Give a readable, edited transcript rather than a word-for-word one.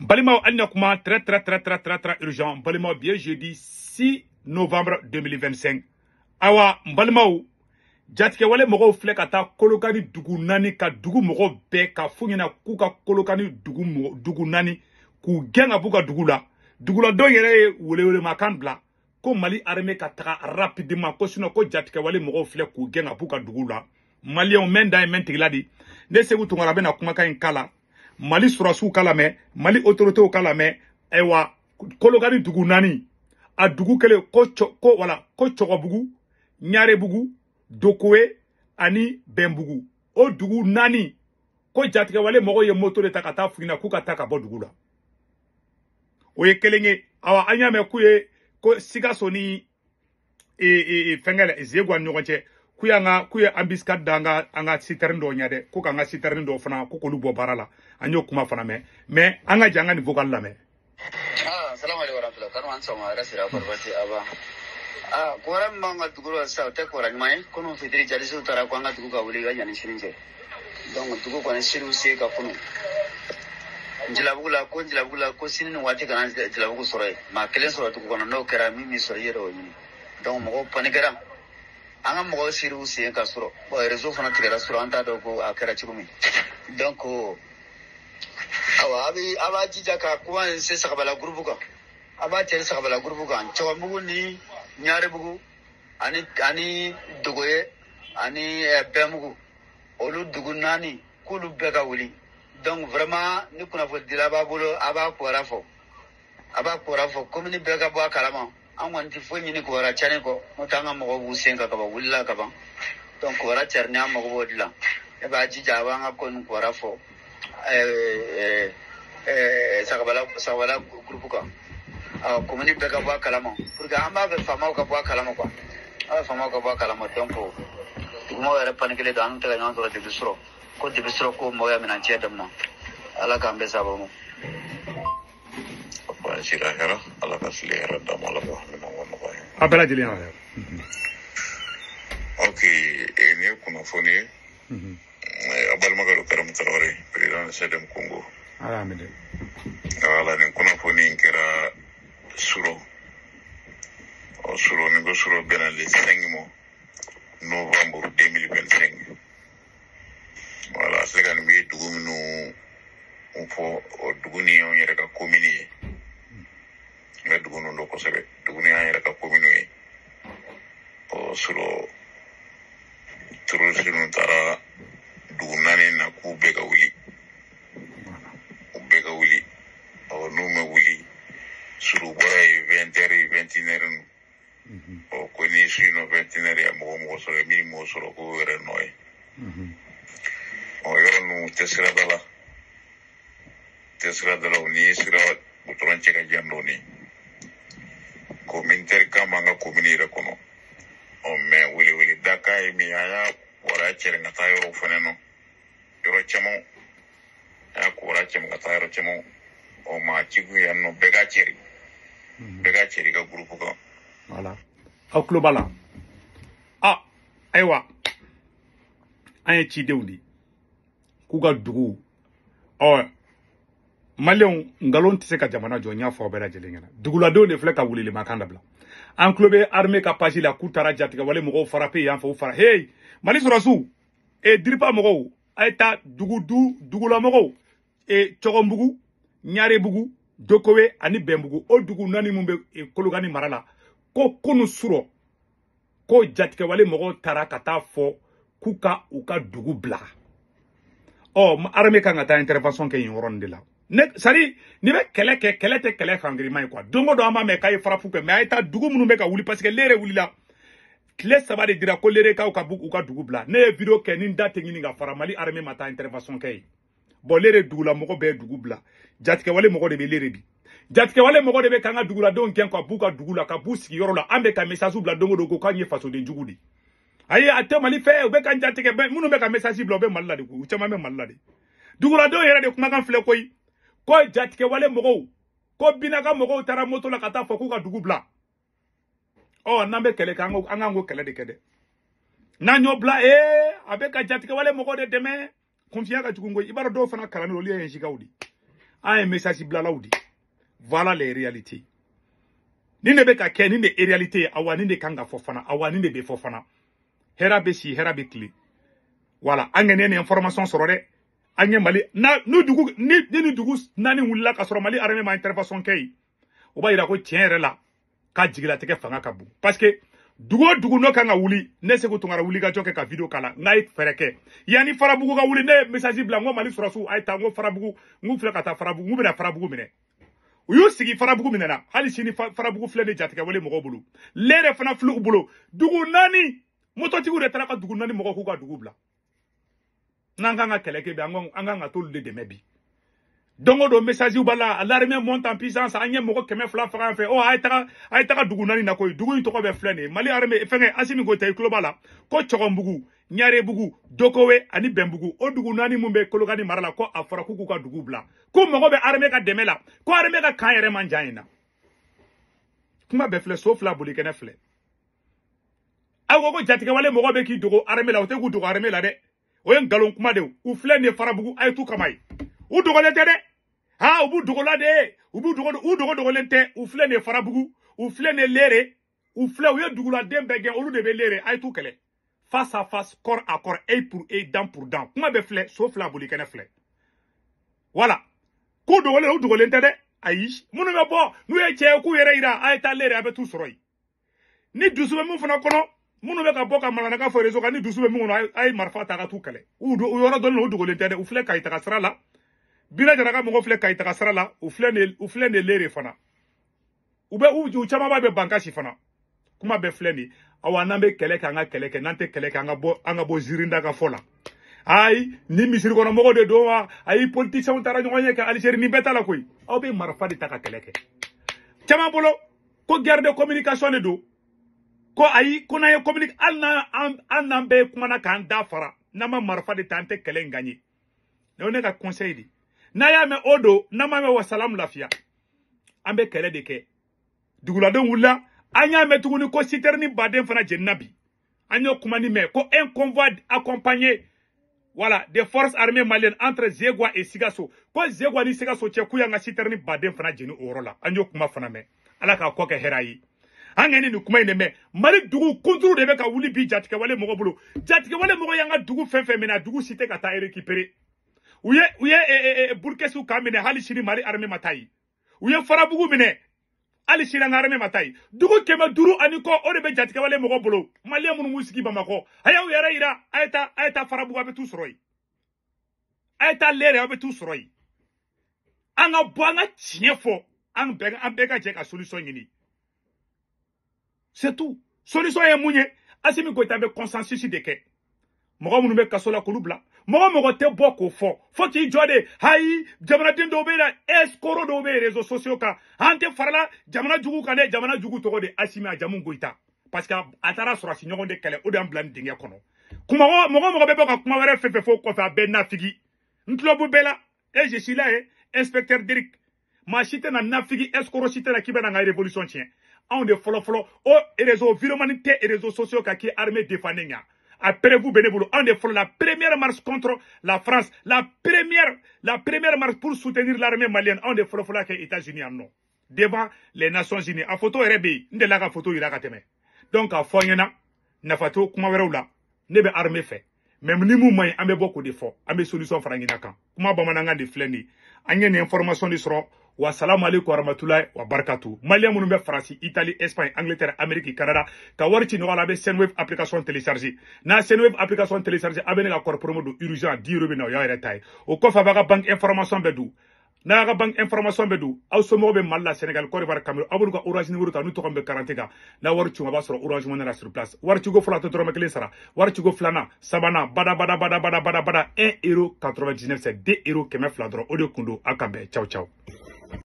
Balimaw, hali na kuma très très très très très très urgent. Balimaw, bi ye jeudi 6 novembre 2025. Awa n balimaw, jatigɛwale mɔgɔw filɛ ka taa Kolokani dugu naani ka dugu mɔgɔ bɛɛ ka f'u ɲɛna k'u ka Kolokani dugu naani k'u gɛn ka b'u ka dugu la. Duguladenw yɛrɛ ye welewelemakan bila ko Mali armée ka taga rapidement, ko sinon ko jatigɛwale mɔgɔw filɛ k'u gɛn ka b'u ka dugu la. Maliyɛnw, mɛn dan ye mɛn tigila di. Ne Segu Tunkara bɛna kumakan in kala Mali sɔrɔsiw k'a lamɛn, Mali autorités k'a lamɛn. Ayiwa, Kolokani dugu naani, a dugu kelen ko ko wala ko Cɔgɔbugu, Ɲarebugu, Dokowe ani Bɛnbugu. O dugu naani ko jatigɛwale mɔgɔw ye moto de ta ka taa f'u ɲɛna k'u ka taa ka bɔ dugu la. O ye kelen ye. Awa, an y'a mɛn k'u ye ko Sikaso ni fɛnkɛ la Zegwa ni ɲɔgɔn cɛ, k'u y'an ka k'u ye embuscade da an ka citerne dɔw ɲɛ dɛ, ko k'an ka citerne dɔw fana ko k'olu bɔ baara la. An y'o kuma fana mɛn, mais an ka jɛ an ka nin vocal lamɛn. Ah, salamu alaikum warahmatullahi. Kanu an sɔgɔma yɛrɛ sira kɔrɔbasi aba. Ah, kibaruya min b'an ka dugu la sisan, o tɛ kibaruya ɲuman ye. Kunun fitiri, jalisiw taara ko an ka dugu ka wuli ka ɲani sini cɛ. Donc dugu kɔni siniw se ka kunun. Njilabugu la ko Njilabugu la ko sini ni waati kana Njilabugu sɔrɔ yen. Maa kelen sɔrɔ dugu kɔnɔ, n'o kɛra min b'i sɔrɔ, i yɛrɛ y'o ɲini. Donc mɔgɔw panikɛra. An ka mɔgɔw siriw sen ka sɔrɔ. Bon, réseau fana tigɛra sɔrɔ, an t'a dɔn ko a kɛra cogo min. Donc awa, a bɛ a b'a jija ka kuma in se Sagabala groupe kan. A b'a cɛri Sagabala groupe kan. Cɛkɔrɔbugu ni Ɲarebugu ani Dogoye ani Bɛnbugu, olu dugu naani, k'olu bɛɛ ka wuli. Donc vraiment, ni kunnafonidila b'a bolo, a b'a kibaruya fɔ. A b'a kibaruya fɔ commune bɛɛ ka bɔ a kalama. An kɔni tɛ foyi ɲini kibaruya cɛnni kɔ, n'o tɛ an ka mɔgɔw b'u sen kan ka ban, wulila ka ban. Donc kibaruya cɛrinni, an mago b'o de la. E b'a jija, a b'an ka ko nin kibaruya fɔ Sagabala groupe kan. Commune bɛɛ ka bɔ a kalama pour que an b'a fɛ faamaw ka bɔ a kalama quoi. An b'a fɛ faamaw ka bɔ a kalama. Donc dugumɔgɔw yɛrɛ panikelen don, an tɛ ka ɲɔgɔn sɔrɔ depuis surɔ. Ko depuis surɔ ko mɔgɔw ya minɛn cɛ daminɛ. Ala k'an bɛɛ sababu ma. An sira hɛrɛ, Ala ka tile hɛrɛ d'an ma, Ala ka hamina ko nɔgɔya. A bɛɛ lajɛlen y'a. Ok, nin ye kunnafoni ye. A balimakɛ don, Karimu Tarawele, président de CDM Congo. Ala y'a mɛn dɛ. Wala, nin kunnafoni in kɛra surɔ. Ɔ surɔ, nin ko surɔ bɛnna le 5 mois novembre 2025. Wala, a se ka nin bɛ dugu minnu fɔ, o dugu ni y'anw yɛrɛ ka commune ye. N bɛ dugu ninnu dɔn kosɛbɛ. Dugu ni y'an yɛrɛ ka commune ye. Ɔ surɔ, terroriste ninnu taara dugu naani na k'u bɛɛ ka wuli. U bɛɛ ka wuli. Ɔ n'u ma wuli, suru bɔra yen 20 heures, 21 heures ninnu. Ɔ ko ni su in nɔ 21 heures ya mɔgɔ mɔgɔ sɔrɔ, min m'o sɔrɔ, k'o yɛrɛ nɔ ye. Ɔ yɔrɔ ninnu tɛ sirada la. Tɛ sirada la, o ni sira gudɔrɔn cɛ ka jan dɔɔni. Ko militaire kan b'an ka commune yɛrɛ kɔnɔ. Ɔ mais welewele dakan ye min ye, an y'a kibaruya cɛrin ka taa yɔrɔw fɛnɛ nɔ. Yɔrɔ caman, an y'a kibaruya cɛrin ka taa yɔrɔ caman. Ɔ maa ci kun yan nɔ, bɛɛ ka cɛri. Bɛɛ ka cɛri ka groupe kan. Voilà, aw tulo b'a la. Ah, ayiwa, an ye cidenw di k'u ka dugu. Ɔ maliyɛnw, nkalon tɛ se ka jamana jɔ. N y'a fɔ aw bɛɛ lajɛlen ɲɛna, duguladenw de filɛ ka welemakan dabila. An tulo bɛ armée ka page la k'u taara jatigɛwale mɔgɔw frapper yan fɛ, u fara hey Mali sɔrɔsiw e DIRPA mɔgɔw, a ye taa dugu du dugulamɔgɔw e Cɔgɔnbugu, Ɲarebugu, Dokowe ani Bɛnbugu, o dugu naani mun bɛ Kolokani mara la, ko kunu surɔ ko jatigɛwale mɔgɔw taara ka taa fɔ k'u ka u ka dugu bila. Ɔ armée kan ka taa intervention kɛ yen yɔrɔnin de la. Ne sari n'i bɛ kɛlɛ kɛ, kɛlɛ tɛ kɛlɛ fangirima ye quoi. Don o don an b'a mɛn k'a ye frappe kɛ, mais a ye taa dugu minnu bɛ ka wuli, parce que lere wulila, tile 3 de dira ko lerekaw ka u ka dugu bila. Ne ye vidéo kɛ ni n da tɛ ɲini ka fara Mali armée ma taa intervention kɛ yen. Bon, lere dugulamɔgɔ bɛɛ ye dugu bila, jatigɛwale mɔgɔ de bɛ lere bi. Jatigɛwale mɔgɔ de bɛ k'an ka duguladenw gɛn ka b'u ka dugu la, ka b'u sigiyɔrɔ la. An bɛ ka message bila don o don ko k'an ye fasoden jugu de. Ayi, a tɛ Mali fɛ, u bɛ ka jatigɛ minnu bɛ ka message bila, u bɛ Mali la de, u caman bɛ Mali la de. Duguladenw yɛrɛ de kumakan filɛ koyi, ko jatigɛwale mɔgɔw, ko binaka mɔgɔw taara moto la ka taa fɔ k'u ka dugu bila. Ɔ n'an bɛ kɛlɛ kɛ, an k'an ko kɛlɛ de kɛ dɛ. N'an y'o bila, ee a bɛ ka jatigɛwale mɔgɔw de dɛmɛ. Kunfiya ka jugu koyi. I b'a dɔn dɔw fana kalannen olu ye nsikaw de. An ye message bilalaw de. Voilà les réalités. Nin de bɛ ka kɛ, nin de ye réalité ye, awa nin de kan ka fɔ fana, awa nin de bɛ fɔ fana. Hɛrɛ bɛ si, hɛrɛ bɛ tile. Voilà, an kɔni ye nin information sɔrɔ dɛ. An ye Mali na ni dugu ni dugu naani wulila ka sɔrɔ Mali armée ma intervention kɛ yen. O b'a yira ko tiɲɛ yɛrɛ la k'a jigilatigɛ fanga ka bon. Parce que dugu o dugu n'o kan ka wuli, ne Sekou Tounkara wuli ka jɔ kɛ ka vidéo k'a la, n'a ye fɛɛrɛ kɛ. Yanni Farabugu ka wuli, ne ye message bila n ko Mali sɔrɔsiw a ye taa, n ko Farabugu, n k'u filɛ ka taa Farabugu, n k'u bɛna Farabugu minɛ. U y'u sigi Farabugu minɛna, hali sini Farabugu filɛ ni jatigɛ wale mɔgɔw bolo. Lere fana filɛ u bolo. Dugu naani, mototigiw de taara ka dugu naani mɔgɔw k'u ka dugu bila. N'an kan ka kɛlɛ kɛ bi, an kan ka t'olu de dɛmɛ bi. Don o don message b'a la, l'armée monte en puissance, an ye mɔgɔ 200 faga an fɛ. Oh, a ye taga dugu naani na koyi. Dugu in tɔgɔ bɛ filɛ nin ye. Mali armée fɛngɛ Assimi Goïta i tulo b'a la ko Cɔgɔnbugu, Ɲarebugu, Dokowe ani Bɛnbugu. O dugu naani mun bɛ Kolokani mara la, ko a fɔra k'u k'u ka dugu bila. Ko mɔgɔ bɛ armée ka dɛmɛ la, ko armée ka kan yɛrɛ man jan in na. Kuma bɛɛ filɛ, so fila boli kɛnɛ filɛ. Aw ko ko jatigɛwale mɔgɔ bɛ k'i dogo armée la, o tɛ k'u dogo armée la dɛ. O ye nkalon kuma de ye. U filɛ nin ye Farabugu, a ye t'u kama ye. U dogolen tɛ dɛ. Ha, u b'u dogola de. U b'u dogo, u dogo dogolen tɛ. U filɛ nin ye Farabugu, u filɛ nin ye Lere, u filɛ, u ye duguladen bɛɛ gɛn, olu de bɛ Lere, a ye t'u kɛlɛ. Face à face, corps à corps, œil pour œil, dent pour dent. Kuma bɛ filɛ, so fila boli kɛnɛ filɛ. Voilà. K'u dogolen, u dogolen tɛ dɛ. Ayi, minnu bɛ bɔ, n'u ye cɛ ye k'u yɛrɛ yira, a ye taa Lere, a bɛ t'u sɔrɔ yen. Ni dusu bɛ mun fana kɔnɔ, minnu bɛ ka bɔ ka manamanakan fɔ réseau kan, ni dusu bɛ min kɔnɔ, a ye marifa ta ka t'u kɛlɛ. U yɔrɔ dɔnnen don, u dogolen tɛ dɛ. U filɛ Kayi taga sira la. Bina Jara ka mɔgɔ filɛ Kayi taga sira la, u filɛ nin Lere fana. U bɛ u camanba bɛ Bankasi fana. Kuma bɛɛ filɛ nin. Awa n'an bɛ kɛlɛ kɛ, an ka kɛlɛ kɛ, n'an tɛ kɛlɛ kɛ, an ka bɔ zirinda ka fɔ la. Ayi, ni misiri kɔnɔ mɔgɔw de don wa, ayi politiciens taara ɲɔgɔn ye kɛ Algérie, nin bɛɛ t'a la koyi. Aw bɛ marifa de ta ka kɛlɛ kɛ. Caman bolo ko guerre de communication de don. Ko ayi, ko n'an ye communique, hali n'an bɛɛ kumana k'an da fara, n'an ma marifa de ta, an tɛ kɛlɛ in gagner. Ne ka conseil de. N'a y'a mɛn o don, n'an m'a mɛn wa salam lafiya. An bɛ kɛlɛ de kɛ. Duguladenw wulila, an y'a mɛn tuguni ko citerne baden fana jenina bi. An y'o kuma ni mɛn ko un convoi accompagné, voilà, des forces armées maliennes entre Zégoua et Sikasso. Ko Zégoua ni Sikasso cɛ k'u y'an ka citerne baden fana jeni o yɔrɔ la. An y'o kuma fana mɛn. Ala k'a kɔ kɛ hɛrɛ ye. An kɔni nin kuma in de mɛn. Mali dugu kunturu de bɛ ka wuli bi jatigɛwale mɔgɔ bolo. Jatigɛwale mɔgɔ y'an ka dugu fɛn fɛn minɛ, a dugu si tɛ ka taa récupérer. U ye Burkɛsiw k'a minɛ, hali sini Mali armée ma taa yen. U ye Farabugu minɛ, hali sini an ka armée ma taa yen. Dugu 500 ani kɔ, o de bɛ jatigɛwale mɔgɔ bolo. Maliyɛn minnu b'u sigi Bamakɔ, a y'aw yɛrɛ yira, a ye taa Farabugu, a bɛ t'u sɔrɔ yen. A ye taa Lere, a bɛ t'u sɔrɔ yen. An ka bɔ, an ka tiɲɛ fɔ, an bɛɛ ka jɛ ka solution ɲini. C'est tout. Solution ye mun ye? Assimi Goïta bɛ consensus de kɛ. Mɔgɔ minnu bɛ kaso la k'olu bila. Mɔgɔ tɛ bɔ k'o fɔ. Fo k'i jɔ de. Hayi, jamanaden dɔw bɛ yen dɛ, escroc dɔw bɛ yen réseaux sociaux kan. An tɛ farala jamana jugu kan dɛ, jamana jugu tɔgɔ de Assimi, a jamu Goïta. Parce que a taara sɔrɔsi ɲɔgɔn de kɛlɛ, o de y'an bila nin dingɛ kɔnɔ. Kuma mɔgɔ bɛ bɔ ka kuma wɛrɛ fɛn fɛn fɔ o kɔfɛ, a bɛɛ nafigi. N tulo b'u bɛɛ la. Et je suis là, inspecteur Derrick. Maa si tɛna nafigi, escroc si tɛna k'i bɛna n ka révolution tiɲɛ. Anw de fɔlɔ fɔlɔ o réseau viromani tɛ réseaux sociaux kan k'i armée défendre ɲa. A preuve bɛ ne bolo, anw de fɔlɔ la première marche contre la France, la première marche pour soutenir l'armée malienne, anw de fɔlɔ fɔlɔ kɛ États-Unis yan nɔ devant les Nations Unies. A photo yɛrɛ bɛ yen, n delila ka photo yira ka tɛmɛ. Donc k'a fɔ n ɲɛna, nafa t'o kuma wɛrɛw la, ne bɛ armée fɛ. Mais ni mun man ɲi, an bɛ bɔ k'o de fɔ, an bɛ solution fara ɲini a kan. Kuma bamanankan de filɛ nin ye. An ye nin information de sɔrɔ. Wa salamu alaikum warahmatullahi wa barakatuh. Malien minnu bɛ Faransi, Italie, Espagne, Angleterre, Amérique, Canada, ka wari ci ɲɔgɔn la, a bɛ Sendwave application télécharger. N'a Sendwave application télécharger, a bɛ ne ka code promo don urgent 10 euros bɛ na, o y'aw yɛrɛ ta ye. O kɔfɛ a b'a ka banque information bɛɛ don. N'a y'a ka banque information bɛɛ don, aw somɔgɔw bɛ Mali la, Sénégal, Côte d'Ivoire, Cameroun, aw b'olu ka Orange numéro ta, n'u tɔgɔ bɛ carte kan. N'a wari ci, a b'a sɔrɔ Orange Money la sur place. Wari ciko fɔlɔ, a tɛ dɔrɔmɛ kelen sara. Wari ciko filanan, sabanan, bada bada bada bada bada bada 1,99 €, c'est 2 euros 200 dɔrɔn. O de kun don. Aw ka bɛn. Ciao ciao.